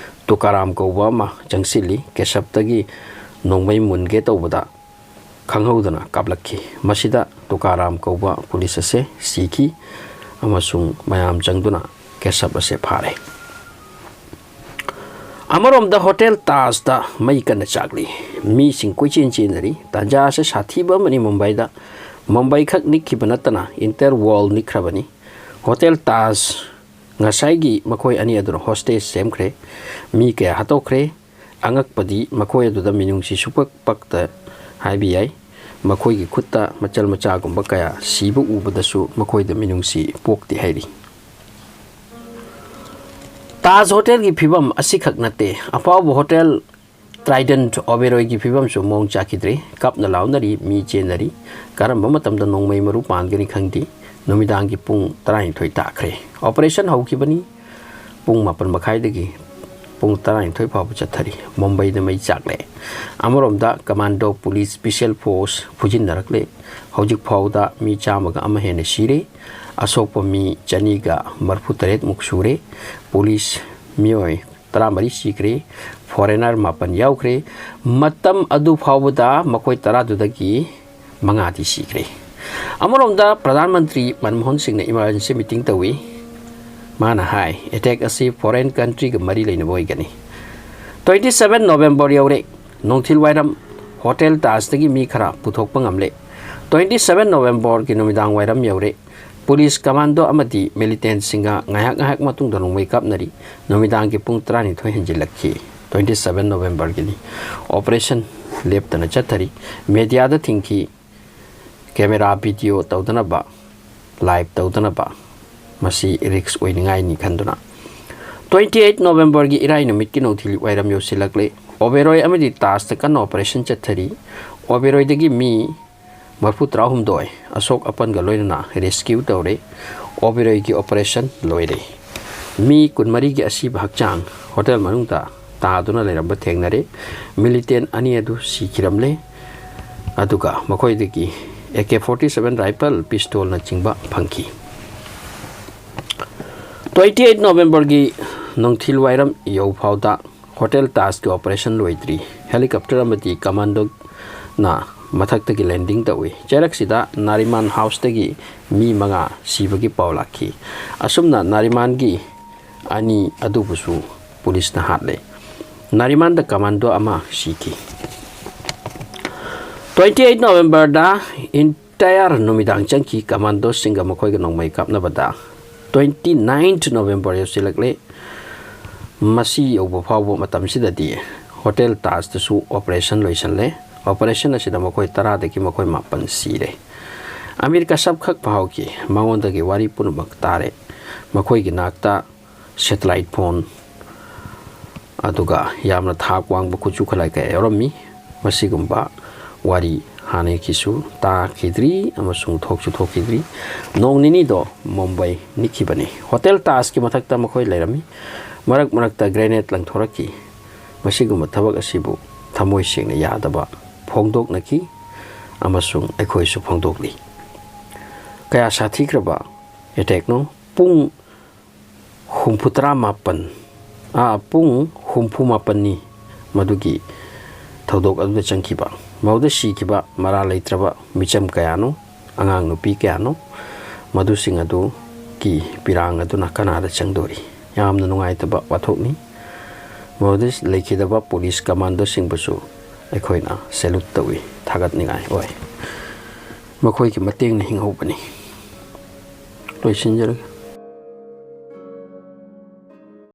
ꯇꯨꯀꯥꯔꯥꯝ ꯀꯧꯕ ꯑꯃ ꯆꯪꯁꯤꯜꯂꯤ꯫ ꯀꯦꯁꯞꯇꯒꯤ ꯅꯣꯡꯃꯩ ꯃꯨꯟꯒꯦ ꯇꯧꯕꯗ ꯈꯪꯍꯧꯗꯅ ꯀꯥꯞꯂꯛꯈꯤ꯫ ꯃꯁꯤꯗ ꯇꯨꯀꯥꯔꯥꯝ ꯀꯧꯕ ꯄꯨꯂꯤꯁ ꯑꯁꯦ ꯁꯤꯈꯤ ꯑꯃꯁꯨꯡ ꯃꯌꯥꯝ ꯆꯪꯗꯨꯅ ꯀꯦꯁꯞ ꯑꯁꯦ ꯐꯥꯔꯦ꯫ ꯑꯃꯔꯣꯝꯗ ꯍꯣꯇꯦꯜ ꯇꯥꯖꯇ ꯃꯩ ꯀꯟꯅ ꯆꯥꯛꯂꯤ꯫ ꯃꯤꯁꯤꯡ ꯀꯣꯏꯆꯦꯟ ꯆꯦꯟꯅꯔꯤ꯫ ꯇꯥꯟꯖꯥ ꯑꯁꯦ ꯁꯥꯊꯤꯕ ꯑꯃꯅꯤ ꯃꯨꯝꯕꯥꯏꯗ꯫ ꯃꯨꯝꯕꯥꯏ ꯈꯛ ꯅꯤꯛꯈꯤꯕ ꯅꯠꯇꯅ ꯏꯟꯇꯔ ꯋꯥꯔꯜ ꯅꯤꯛꯈ꯭ꯔꯕꯅꯤ꯫ ꯍꯣꯇꯦꯜ ꯇꯥꯖ ꯉꯁꯥꯏꯒꯤ ꯃꯈꯣꯏ ꯑꯅꯤ ꯑꯗꯨꯅ ꯍꯣꯁꯇꯦꯖ ꯁꯦꯝꯈ꯭ꯔꯦ꯫ ꯃꯤ ꯀꯌꯥ ꯍꯥꯠꯇꯣꯛꯈ꯭ꯔꯦ꯫ ꯑꯉꯛꯄꯗꯤ ꯃꯈꯣꯏ ꯑꯗꯨꯗ ꯃꯤꯅꯨꯡꯁꯤ ꯁꯨꯄꯛ ꯄꯛꯇ ꯍꯥꯏꯕ ꯌꯥꯏ꯫ ꯃꯈꯣꯏꯒꯤ ꯈꯨꯠꯇ ꯃꯆꯜ ꯃꯆꯥꯒꯨꯝꯕ ꯀꯌꯥ ꯁꯤꯕ ꯎꯕꯗꯁꯨ ꯃꯈꯣꯏꯗ ꯃꯤꯅꯨꯡꯁꯤ ꯄꯣꯛꯇꯦ ꯍꯥꯏꯔꯤ꯫ ꯇꯥꯖ ꯍꯣꯇꯦꯜꯒꯤ ꯐꯤꯕꯝ ꯑꯁꯤꯈꯛ ꯅꯠꯇꯦ, ꯑꯐꯥꯎꯕ ꯍꯣꯇꯦꯜ ꯇ꯭ꯔꯥꯏꯗꯦꯟꯠ ꯑꯣꯕꯦꯔꯣꯏꯒꯤ ꯐꯤꯕꯝꯁꯨ ꯃꯑꯣꯡ ꯆꯥꯈꯤꯗ꯭ꯔꯦ꯫ ꯀꯞꯅ ꯂꯥꯎꯅꯔꯤ, ꯃꯤ ꯆꯦꯟꯅꯔꯤ꯫ ꯀꯔꯝꯕ ꯃꯇꯝꯗ ꯅꯣꯡꯃꯩ ꯃꯔꯨ ꯄꯥꯟꯒꯅꯤ ꯈꯪꯗꯦ꯫ ꯅꯨꯃꯤꯗꯥꯡꯒꯤ ꯄꯨꯡ ꯇꯔꯥꯅꯤꯊꯣꯏ ꯇꯥꯈ꯭ꯔꯦ꯫ ꯑꯣꯄꯔꯦꯁꯟ ꯍꯧꯈꯤꯕꯅꯤ꯫ ꯄꯨꯡ ꯃꯥꯄꯟ ꯃꯈꯥꯏꯗꯒꯤ ꯄꯨꯡ ꯇꯔꯥꯅꯤꯊꯣꯏ ꯐꯥꯎꯕ ꯆꯠꯊꯔꯤ꯫ ꯃꯨꯝꯕꯩꯗ ꯃꯩ ꯆꯥꯛꯂꯦ꯫ ꯑꯃꯔꯣꯝꯗ ꯀꯃꯥꯟꯗꯣ, ꯄꯨꯂꯤꯁ, ꯁ꯭ꯄꯤꯁꯦꯜ ꯐꯣꯔꯁ ꯐꯨꯖꯤꯟꯅꯔꯛꯂꯦ꯫ ꯍꯧꯖꯤꯛ ꯐꯥꯎꯕꯗ ꯃꯤ ꯆꯥꯝꯃꯒ ꯑꯃ ꯍꯦꯟꯅ ꯁꯤꯔꯦ꯫ ꯑꯁꯣꯛꯄ ꯃꯤ ꯆꯅꯤꯒ ꯃꯔꯤꯐꯨ ꯇꯔꯦꯠꯃꯨꯛ ꯁꯨꯔꯦ꯫ ꯄꯨꯂꯤꯁ ꯃꯤꯑꯣꯏ ꯇꯔꯥꯃꯔꯤ ꯁꯤꯈ꯭ꯔꯦ꯫ ꯐꯣꯔꯦꯅꯔ ꯃꯥꯄꯟ ꯌꯥꯎꯈ꯭ꯔꯦ꯫ ꯃꯇꯝ ꯑꯗꯨ ꯐꯥꯎꯕꯗ ꯃꯈꯣꯏ ꯇꯔꯥꯗꯨꯗꯒꯤ ꯃꯉꯥꯗꯤ ꯁꯤꯈ꯭ꯔꯦ꯫ ꯑꯃꯔꯣꯝꯗ ꯄ꯭ꯔꯙꯥꯟ ꯃꯟꯇ꯭ꯔꯤ ꯃꯟꯃꯣꯍꯟ ꯁꯤꯡꯅ ꯏꯃꯥꯔꯖꯦꯟꯁꯤ ꯃꯤꯇꯤꯡ ꯇꯧꯏ꯫ ꯃꯥꯅ ꯍꯥꯏ, ꯑꯦꯇꯦꯛ ꯑꯁꯤ ꯐꯣꯔꯦꯟ ꯀꯟꯇ꯭ꯔꯤꯒ ꯃꯔꯤ ꯂꯩꯅꯕ ꯑꯣꯏꯒꯅꯤ꯫ ꯇ꯭ꯋꯦꯟꯇꯤ ꯁꯚꯦꯟ ꯅꯣꯕꯦꯝꯕꯔ ꯌꯧꯔꯦ꯫ ꯅꯨꯡꯊꯤꯜ ꯋꯥꯏꯔꯝ ꯍꯣꯇꯦꯜ ꯇꯥꯖꯇꯒꯤ ꯃꯤ ꯈꯔ ꯄꯨꯊꯣꯛꯄ ꯉꯝꯂꯦ꯫ ꯇ꯭ꯋꯦꯟꯇꯤ ꯁꯚꯦꯟ ꯅꯣꯕꯦꯝꯕꯔꯒꯤ ꯅꯨꯃꯤꯗꯥꯡ ꯋꯥꯏꯔꯝ ꯌꯧꯔꯦ꯫ ꯄꯨꯂꯤꯁ ꯀꯃꯥꯟꯗꯣ ꯑꯃꯗꯤ ꯃꯤꯂꯤꯇꯦꯟꯁꯤꯡꯒ ꯉꯥꯏꯍꯥꯛ ꯉꯥꯏꯍꯥꯛ ꯃꯇꯨꯡꯗ ꯅꯣꯡꯃꯩ ꯀꯥꯞꯅꯔꯤ꯫ ꯅꯨꯃꯤꯗꯥꯡꯒꯤ ꯄꯨꯡ ꯇꯔꯥꯅꯤꯊꯣꯏ ꯍꯦꯟꯖꯤꯜꯂꯛꯈꯤ꯫ ꯇ꯭ꯋꯦꯟꯇꯤ ꯁꯚꯦꯟ ꯅꯣꯕꯦꯝꯕꯔꯒꯤꯅꯤ꯫ ꯑꯣꯄꯔꯦꯁꯟ ꯂꯦꯞꯇꯅ ꯆꯠꯊꯔꯤ꯫ ꯃꯦꯗꯤꯌꯥꯗ ꯊꯤꯡꯈꯤ꯫ ꯀꯦꯃꯦꯔꯥ ꯚꯤꯗꯤꯑꯣ ꯇꯧꯗꯅꯕ, ꯂꯥꯏꯚ ꯇꯧꯗꯅꯕ꯫ ꯃꯁꯤ ꯔꯤꯛꯁ ꯑꯣꯏꯅꯤꯡꯉꯥꯏꯅꯤ ꯈꯟꯗꯨꯅ꯫ ꯇ꯭ꯋꯦꯟꯇꯤ ꯑꯩꯠ ꯅꯣꯕꯦꯝꯕꯔꯒꯤ ꯏꯔꯥꯏ ꯅꯨꯃꯤꯠꯀꯤ ꯅꯨꯡꯊꯤꯜ ꯋꯥꯏꯔꯝ ꯌꯧꯁꯤꯜꯂꯛꯂꯦ꯫ ꯑꯣꯕꯦꯔꯣꯏ ꯑꯃꯗꯤ ꯇꯥꯖꯇ ꯀꯟꯅ ꯑꯣꯄꯔꯦꯁꯟ ꯆꯠꯊꯔꯤ꯫ ꯑꯣꯕꯦꯔꯣꯏꯗꯒꯤ ꯃꯤ ꯃꯔꯤꯐꯨ ꯇꯔꯥꯍꯨꯝꯗꯣꯏ ꯑꯁꯣꯛ ꯑꯄꯟꯒ ꯂꯣꯏꯅꯅ ꯔꯦꯁꯀ꯭ꯌꯨ ꯇꯧꯔꯦ꯫ ꯑꯣꯕꯦꯔꯣꯏꯒꯤ ꯑꯣꯄꯔꯦꯁꯟ ꯂꯣꯏꯔꯦ꯫ ꯃꯤ ꯀꯨꯟꯃꯔꯤꯒꯤ ꯑꯁꯤꯕ ꯍꯛꯆꯥꯡ ꯍꯣꯇꯦꯜ ꯃꯅꯨꯡꯗ ꯇꯥꯗꯨꯅ ꯂꯩꯔꯝꯕ ꯊꯦꯡꯅꯔꯦ꯫ ꯃꯤꯂꯤꯇꯦꯟ ꯑꯅꯤ ꯑꯗꯨ ꯁꯤꯈꯤꯔꯝꯂꯦ꯫ ꯑꯗꯨꯒ ꯃꯈꯣꯏꯗꯒꯤ A K forty seven rifle, ꯄꯤꯁꯇꯣꯜꯅꯆꯤꯡꯕ ꯐꯪꯈꯤ꯫ ꯇ꯭ꯋꯦꯟꯇꯤ ꯑꯩꯠ ꯅꯣꯕꯦꯝꯕꯔꯒꯤ ꯅꯨꯡꯊꯤꯜ ꯋꯥꯏꯔꯝ ꯌꯧꯐꯥꯎꯗ ꯍꯣꯇꯦꯜ ꯇꯥꯖꯀꯤ ꯑꯣꯄꯔꯦꯁꯟ ꯂꯣꯏꯗ꯭ꯔꯤ꯫ ꯍꯦꯂꯤꯀꯣꯞꯇꯔ ꯑꯃꯗꯤ ꯀꯃꯥꯟꯗꯣꯅ ꯃꯊꯛꯇꯒꯤ ꯂꯦꯟꯗꯤꯡ ꯇꯧꯏ꯫ ꯆꯩꯔꯛꯁꯤꯗ ꯅꯥꯔꯤꯃꯥꯟ ꯍꯥꯎꯁꯇꯒꯤ ꯃꯤ ꯃꯉꯥ ꯁꯤꯕꯒꯤ ꯄꯥꯎ ꯂꯥꯛꯈꯤ꯫ ꯑꯁꯨꯝꯅ ꯅꯥꯔꯤꯃꯥꯟꯒꯤ ꯑꯅꯤ ꯑꯗꯨꯕꯨꯁꯨ ꯄꯨꯂꯤꯁꯅ ꯍꯥꯠꯂꯦ꯫ ꯅꯥꯔꯤꯃꯥꯟꯗ ꯀꯃꯥꯟꯗꯣ ꯑꯃ ꯁꯤꯈꯤ꯫ Twenty eight ꯅꯣꯕꯦꯝꯕꯔꯗ entire ꯅꯨꯃꯤꯗꯥꯡ ꯆꯪꯈꯤ꯫ ꯀꯃꯥꯟꯗꯣꯁꯤꯡꯒ ꯃꯈꯣꯏꯒ ꯅꯣꯡꯃꯩ ꯀꯥꯞꯅꯕꯗ twenty ninth ꯅꯣꯕꯦꯝꯕꯔ ꯌꯧꯁꯤꯜꯂꯛꯂꯦ꯫ ꯃꯁꯤ ꯌꯧꯕ ꯐꯥꯎꯕ ꯃꯇꯝꯁꯤꯗꯗꯤ ꯍꯣꯇꯦꯜ ꯇꯥꯖꯇꯁꯨ ꯑꯣꯄꯔꯦꯁꯟ ꯂꯣꯏꯁꯤꯜꯂꯦ꯫ ꯑꯣꯄꯔꯦꯁꯟ ꯑꯁꯤꯗ ꯃꯈꯣꯏ ꯇꯔꯥꯗꯒꯤ ꯃꯈꯣꯏ ꯃꯥꯄꯟ ꯁꯤꯔꯦ꯫ ꯑꯃꯤꯔ ꯀꯁꯕ ꯈꯛ ꯐꯥꯍꯧꯈꯤ꯫ ꯃꯉꯣꯟꯗꯒꯤ ꯋꯥꯔꯤ ꯄꯨꯝꯅꯃꯛ ꯇꯥꯔꯦ꯫ ꯃꯈꯣꯏꯒꯤ ꯅꯥꯛꯇ ꯁꯦꯇꯦꯂꯥꯏꯠ ꯐꯣꯟ, ꯑꯗꯨꯒ ꯌꯥꯝꯅ ꯊꯥꯛ ꯋꯥꯡꯕ ꯈꯨꯠꯁꯨ ꯈꯨꯠꯂꯥꯏ ꯀꯌꯥ ꯌꯥꯎꯔꯝꯃꯤ꯫ ꯃꯁꯤꯒꯨꯝꯕ ꯋꯥꯔꯤ ꯍꯥꯟꯅꯒꯤꯁꯨ ꯇꯥꯈꯤꯗ꯭ꯔꯤ ꯑꯃꯁꯨꯡ ꯊꯣꯛꯁꯨ ꯊꯣꯛꯈꯤꯗ꯭ꯔꯤ꯫ ꯅꯣꯡ ꯅꯤꯅꯤꯗꯣ ꯃꯨꯝꯕꯥꯏ ꯅꯤꯛꯈꯤꯕꯅꯤ꯫ ꯍꯣꯇꯦꯜ ꯇꯥꯖꯀꯤ ꯃꯊꯛꯇ ꯃꯈꯣꯏ ꯂꯩꯔꯝꯃꯤ꯫ ꯃꯔꯛ ꯃꯔꯛꯇ ꯒ꯭ꯔꯦꯅꯦꯗ ꯂꯪꯊꯣꯔꯛꯈꯤ꯫ ꯃꯁꯤꯒꯨꯝꯕ ꯊꯕꯛ ꯑꯁꯤꯕꯨ ꯊꯃꯣꯏ ꯁꯦꯡꯅ ꯌꯥꯗꯕ ꯐꯣꯡꯗꯣꯛꯅꯈꯤ ꯑꯃꯁꯨꯡ ꯑꯩꯈꯣꯏꯁꯨ ꯐꯣꯡꯗꯣꯛꯂꯤ꯫ ꯀꯌꯥ ꯁꯥꯊꯤꯈ꯭ꯔꯕ ꯑꯦꯇꯦꯛꯅꯣ! ꯄꯨꯡ ꯍꯨꯝꯐꯨꯇꯔꯥ ꯃꯥꯄꯟ, ꯑꯥ, ꯄꯨꯡ ꯍꯨꯝꯐꯨ ꯃꯥꯄꯟꯅꯤ ꯃꯗꯨꯒꯤ ꯊꯧꯗꯣꯛ ꯑꯗꯨꯗ ꯆꯪꯈꯤꯕ꯫ ꯃꯗꯨꯗ ꯁꯤꯈꯤꯕ ꯃꯔꯥ ꯂꯩꯇ꯭ꯔꯕ ꯃꯤꯆꯝ ꯀꯌꯥꯅꯣ, ꯑꯉꯥꯡ ꯅꯨꯄꯤ ꯀꯌꯥꯅꯣ, ꯃꯗꯨꯁꯤꯡ ꯑꯗꯨꯒꯤ ꯄꯤꯔꯥꯡ ꯑꯗꯨꯅ ꯀꯅꯥꯗ ꯆꯪꯗꯣꯔꯤ? ꯌꯥꯝꯅ ꯅꯨꯡꯉꯥꯏꯇꯕ ꯋꯥꯊꯣꯛꯅꯤ꯫ ꯃꯗꯨꯗ ꯂꯩꯈꯤꯗꯕ ꯄꯨꯂꯤꯁ ꯀꯃꯥꯟꯗꯣꯁꯤꯡꯕꯨꯁꯨ ꯑꯩꯈꯣꯏꯅ ꯁꯦꯂꯨꯠ ꯇꯧꯏ, ꯊꯥꯒꯠꯅꯤꯡꯉꯥꯏ ꯑꯣꯏ꯫ ꯃꯈꯣꯏꯒꯤ ꯃꯇꯦꯡꯅ ꯍꯤꯡꯍꯧꯕꯅꯤ꯫ ꯂꯣꯏꯁꯤꯟꯖꯔꯒꯦ꯫